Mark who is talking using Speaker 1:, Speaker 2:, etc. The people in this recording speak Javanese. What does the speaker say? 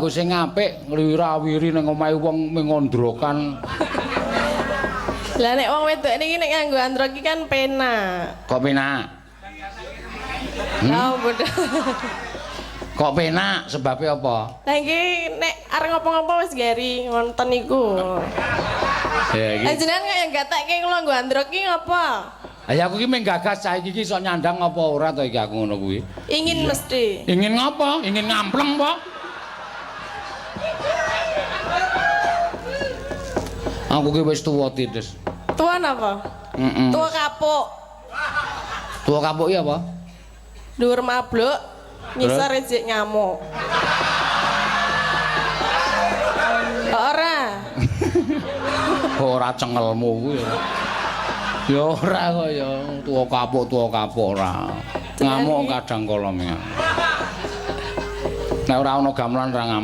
Speaker 1: nganggo sing apik, ngliwira-wiri ning omahe wong mengondrokan.
Speaker 2: Lah nek wong wedok niki nek nganggo androk iki kan penak.
Speaker 1: Kok penak?
Speaker 2: Oh, bodoh.
Speaker 1: Kok penak sebabnya apa?
Speaker 2: Lah iki nek arep ngopo-ngopo wis gari ngonten niku.
Speaker 1: Ya
Speaker 2: Lah
Speaker 1: iki.
Speaker 2: jenengan kaya gatekke kula nggo androk iki ngopo?
Speaker 1: Ya aku iki mung gagas cah iki iso nyandang apa ora to iki aku ngono kuwi.
Speaker 2: Ingin mesti.
Speaker 1: Ingin ngopo? Ingin ngampleng apa? Aku ki wis tuwa titis.
Speaker 2: Tua napa?
Speaker 1: Heeh.
Speaker 2: Tua kapuk.
Speaker 1: Tuwa kapuk iki apa?
Speaker 2: Dhuwur mabluk, ngisor ejek ngamuk. Ora.
Speaker 1: Ora cengelmu kuwi. Ya ora kok ya tuwa kapuk ora. Ngamuk kadang kala. Nek ora ana gamelan ora ngamuk.